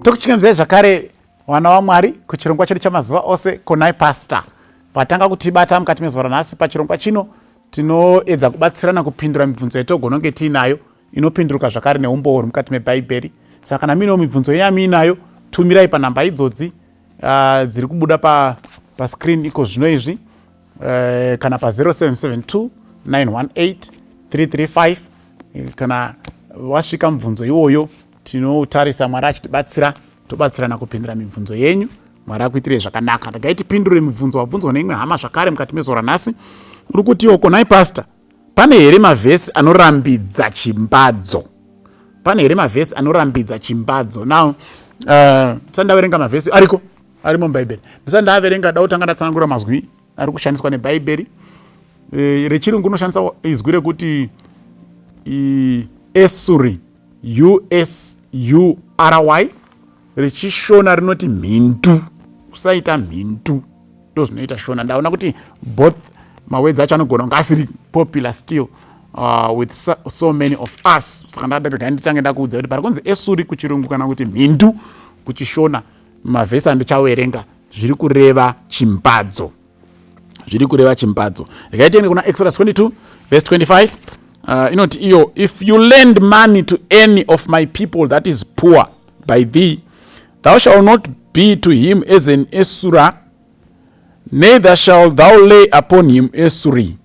Tokuchingamidzai zvakare vana vaMwari kuchirongwa chedu chamazuva ose Konai Pastor. Patanga kutibata mukati mezuva ranhasi pachirongwa chino tinoedza kubatsirana kupindura mibvunzo yatogona kunge tiinayo inopinduruka zvakare neumbowo huri mukati mebhaibheri. Saka kana muinewo mibvunzo yamuinayo tumirai panhamba idzodzi dziri kubuda pascreen pa iko zvino izvi kana pa 0772 918 335 kana wasvika mubvunzo iwoyo tinotarisa Mwari achitibatsira tobatsirana kupindura mibvunzo yenyu. Mwari akuitirei zvakanaka. Regai tipindure mibvunzo wabvunzwa neimwe hama zvakare mukati mezuva ranhasi. Uri kutiwo konai pastor, pane here mavhesi anorambidza chimbadzo? Pane here mavhesi anorambidza chimbadzo? Now ndisati ndaverenga mavhesi ariko arimo mubhaibheri, ndisati ndaverenga da kutanga ndatsanangura mazwi ari kushandiswa nebhaibheri. Rechirungu unoshandisa izwi rekuti esuri, usury. Rechishona rinoti mhindu. Usaita mhindu, ndozvinoita Shona. Ndaona kuti both mawords acho anogona kunge asiri popular still with so many of us. Saka ndada nditange ndakuudza kuti pari kunzi esuri kuchirungu kana kuti mhindu kuchishona, mavhesi andichawerenga zviri kureva chimbadzo, zviri kureva chimbadzo. Regai tiende kuna Exodus 22 verse 25. Inoti iyo, if you lend money to any of my people that is poor by thee, thou shalt not be to him as an usurer, neither shall thou lay upon him usury.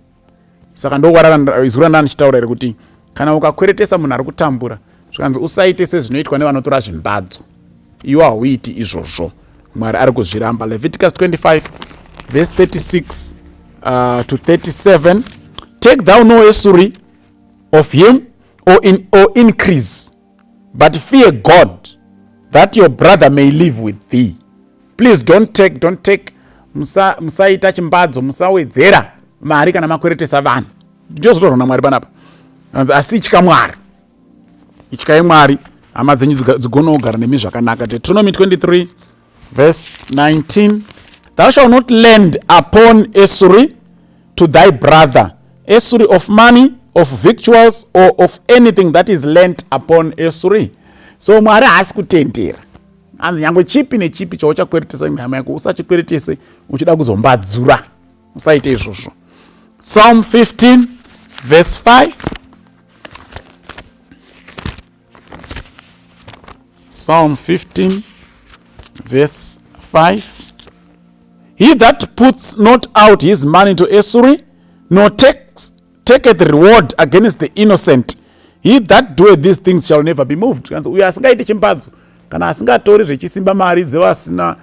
Saka ndoizwi randa ndichitaura iri kuti kana ukakweretesa munhu ari kutambura, zvikanzi usaite sezvinoitwa nevanotora zvimbadzo. Iwe hauiti izvozvo, Mwari ari kuzviramba. Leviticus 25 verse 36 to 37. Take thou no usury of him or increase, but fear God, that your brother may live with thee. Please don't take, don't take. Musaita chimbadzo, musawedzera mari kana makweretesa vanhu. Ndozvotorwa naMwari panapa. Anzi asi itya Mwari, ityai Mwari, hama dzenyu dzigone kugara nemi zvakanaka. Deuteronomy 23 verse 19. Thou shalt not lend upon usury to thy brother, usury of money, of victuals, or of anything that is lent upon usury. So Mwari haasi kutendera. Anzi nyangwe chipi nechipi chauchakweretesa imwe hama yako, usachikweretese uchida kuzombadzura, usaite izvozvo. Psalm 15 verse 5. Psalm 15 verse 5. He that puts not out his money to usury, nor taketh reward against the innocent, he that doeth these things shall never be moved. Kanzi uyo asingaiti chimbadzo kana asingatori zvechisimba mari dzevasina,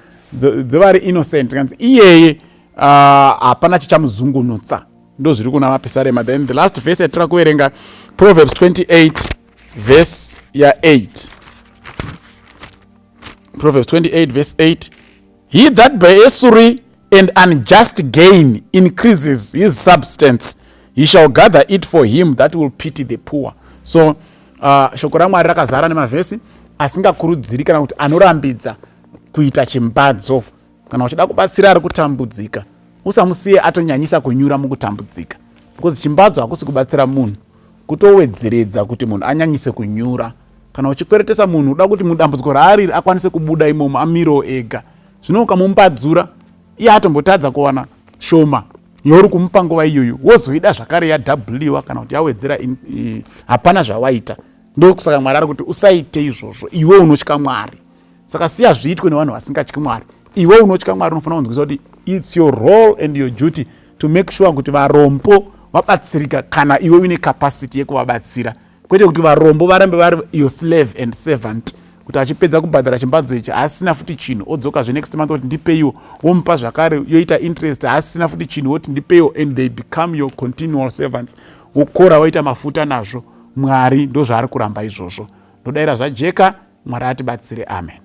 dzevari innocent, kanzi iyeye hapana chichamuzungunutsa. Ndo zviri kuna Mapisarema. Then the last verse yatira kuverenga, Proverbs 28 verse ya8. Proverbs 28 verse 8. He that by usury and unjust gain increases his substance, he shall gather it for him that will pity the poor. So shoko raMwari rakazara nemavhesi asingakurudziri kana kuti anorambidza kuita chimbadzo. Kana uchida kubatsira ari kutambudzika, usamusiye atonyanyisa kunyura mukutambudzika, because chimbadzo hakusi kubatsira munhu, kutowedzeredza kuti munhu anyanyise kunyura. Kana uchikweretesa munhu, uda kuti mudambudziko raariri akwanise kubuda imomo, amirewo ega. Zvino ukamumbadzura, iye atombotadza kuwana shoma yauri kumupa nguva iyoyo, wozoida zvakare yadhabhuliwa kana kuti yawedzera, hapana zvawaita. Ndokusaka Mwari ari kuti usaite izvozvo iwe unotya Mwari. Saka siya zviitwe nevanhu vasingatyi Mwari. Iwe unotya Mwari unofanira kunzwisa kuti it's your role and your duty to make sure kuti varombo vabatsirika kana iwe uine capacity yekuvabatsira, kwete kuti varombo varambe vari your slave and servant, kuti achipedza kubhadhara chimbadzo ichi haasina futi chinhu, odzokazve next month kuti ndipeiwo, womupa zvakare, yoita interest, haasina futi chinhu, woti ndipeiwo, and they become your continual servants, wokora woita mafuta nazvo. Mwari ndo zvaari kuramba izvozvo. Ndodayira zvajeka. Mwari atibatsire. Amen.